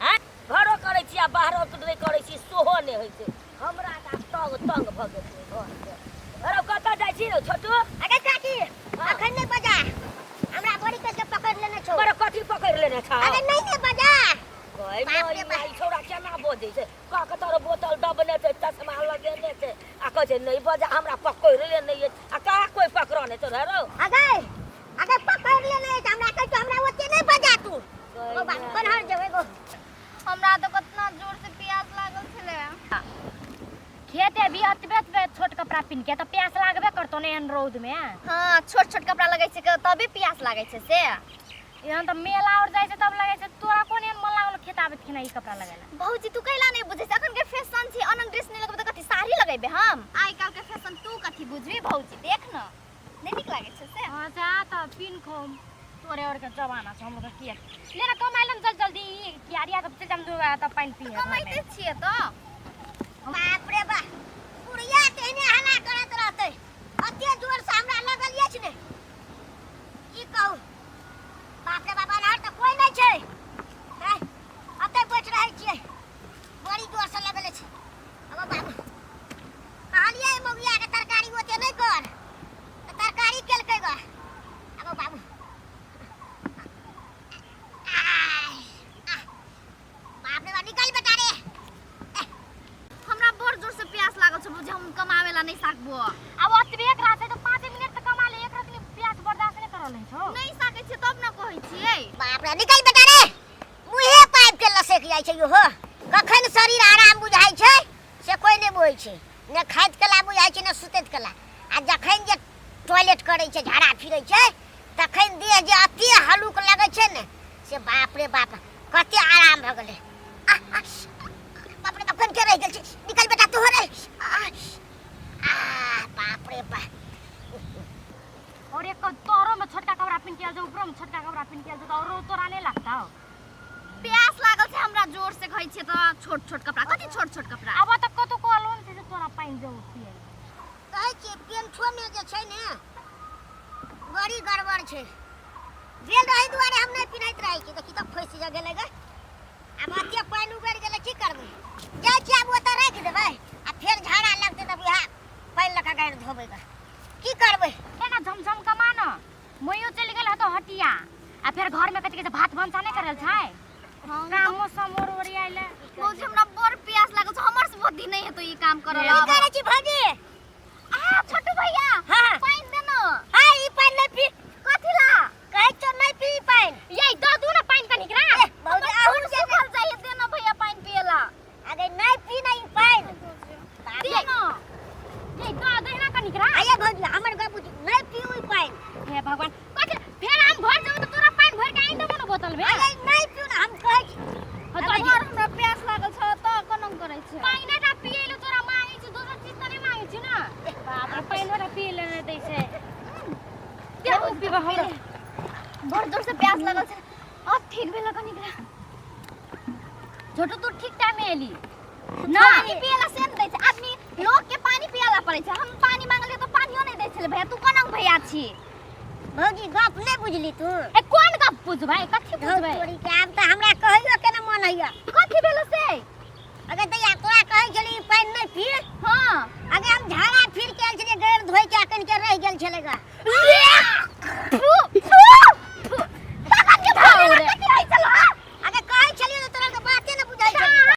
आँय घरो करै छी आ बाहरो नहि करै छी सेहो नहि होइ छै हमरा तऽ आब तंग तंग भऽ गेल छै घरसँ अरे कतऽ जाइ छी रौ छोटू अरे काकी अखन नहि बजा हमरा बड़ी कस के पकड़ लेने छौ बड़ कथी पकड़ि लेने छौ अरे नहीं नहीं बजा गै बाप रे माई, ई छौड़ा केना बजै छै कह के तोरो बोतल दबने छै चश्मा लगेने छै आ कहै छै नहि बजा हमरा पकड़ि लेने अछि आ कहाँ कोइ पकड़ने छौ रे रौ अगे अगे पकड़ लेने अछि हमरा कहै छौ हमरा ओते नहीं बजा तू ओ बाप कोनहर जेबै गो हमरा तऽ कतना जोर से प्यास लागल छलै खेते भी अतबे अतबे छोट कपड़ा पिन के तऽ प्यास लागबे करतो ने एहन रौद में हाँ छोट छोट कपड़ा लगै छै तबे प्यास लागै छै से एहन तऽ मेला और जाइ छै तब लगै छै तोरा कोन एहन मन लागल खेत आबैत खिना ई कपड़ा लगेला भौजी तू कैला नहीं बुझै छै अखन के फैशन छै अनंग ड्रेस नहीं लगबै तऽ कथी साड़ी लगेबै हम आइ काल्हि के फैशन तू कथी बुझबी भौजी देख न नहीं नीक लागै छै से हाँ जा तऽ पिन खो तोरे और के जमाना छै हम किया ले ना कमाइ लम जल्दी जल्दी ई कियारिया सब चल जाम दुआ तऽ पानि पी कमाइते छियै तऽ बाप रे बा बुढ़िया तेहने हल्ला करैत रहतै अते जोर से हमरा लगल अछि ने की कहू बाप रे बाप अन्हार तऽ कोइ नहि छै आँय, अतै बैठ रहै छियै बड़ी जोर से लगल अछि अब बाबू कहलियै मौगिया के तरकारी ओते नहि कर तऽ तरकारी केलकै ग अब बाबू आय, आह, बाप रे बाप निकल बेटा रे हमरा बड़ जोर से प्यास लागल छै बुझे हम कमावे ला नहीं सकबो अब ओतबे एक रात है तो 5 मिनट तऽ कमा ले एक रात में प्यास बर्दाश्त नहीं करल है छौ नहीं सकै छियै तब न कहै छियै बाप रे निकल बेटा रे मुहे पाइप के लसक जाइ छै इहो कखन शरीर आराम बुझाइ छै से कोइ नहि बुझै छै ने खाइत कला बुझाइ छै ने सुतैत कला आ जखन जे टॉयलेट करै छै झाड़ा फिरै छै तखन देह जे अते हलुक लगै छै ने से बाप रे बाप कते आराम भऽ गेलै आह, आह, बाप रे बाप कन के रहि गेल छै निकल बेटा तू रे आह, आह, बाप रे बाप और एक तोरो में छोटका कपड़ा पिन के आयल छौ ऊपरो में छोटका कपड़ा पिन के आयल छौ तो और तोरा नहीं लगता हो प्यास लागल छै हमरा जोर से कहै छियै तऽ छोट छोट कपड़ा कथी छोट छोट कपड़ा अब तक कतो कहलो ने जे तोरा पानि जरूर पिए कहै छियै पेंठोमे जे छै ने बड़ी गड़बड़ छै भेल रहै दुआरे हम नहि पिन्हैत रहै छी देखी तऽ फँसि जा गेलै गे आब अते पानि उगड़ि गेलै की करबै जाइ छियै आब ओतऽ राखि देबै आ फेर झाड़ा लगतै तब इएह पानि लऽ कऽ गाड़ि धोबै गे की करबै एना झमझम कमा न मइयो चलि गेल हतो हटिया आ फेर घर में कथी कहै छै भात भनसा नहि करल छै कामो समोर ओरियाइले भौजी हमरा बड़ प्यास लागल छै हमर से बुद्धि नहीं हेतौ ई काम करऽ की करै छी भौजी आ छोटू भैया हाँ। पानि दे न हाँ ई पानि नहि पी कथी ला कहै छौ नहि पी ई पानि ये दऽ दू ने पानि कनिक रा ए, भौजी अहूँ से भर जाइए दे न भैया पानि पियला अगे नहि पी ने ई पानि दे न ये दऽ दे ना कनिक रा आये भौजी हमर गप बुझ नहि पी ई पानि हे भगवान कथी फेर हम घर जेबो तऽ तोरा पानि भरि के आनि देबो ने बोतल में अरे नहि पीउ ने हम कहै छी हाँ, तो बड़ हमरा प्यास लागल छै तऽ कोना करै छै पानि टा पियै ले तोरा मांगै छी दोसर चीज तऽ नहि मांगै छी ने बाप रे पानि टा पियै ले नहि दै छै देबो पीबो हमरा बड़ जोर से प्यास लागल छै अब ठीक भेल कनिक रा छोटू तू ठीक टाइम में एली ना पानी पियला से नहि दै छै आदमी लोग के पानी पियला पड़ै छै हम पानी मांगलियै तऽ पानियो नहि दै छलै भैया तू कोना भैया छी भौजी गप नहि बुझली तू ए कोन गप बुझबै कथी धौ बुझबै तोरी के आब तऽ हमरा कहैयो के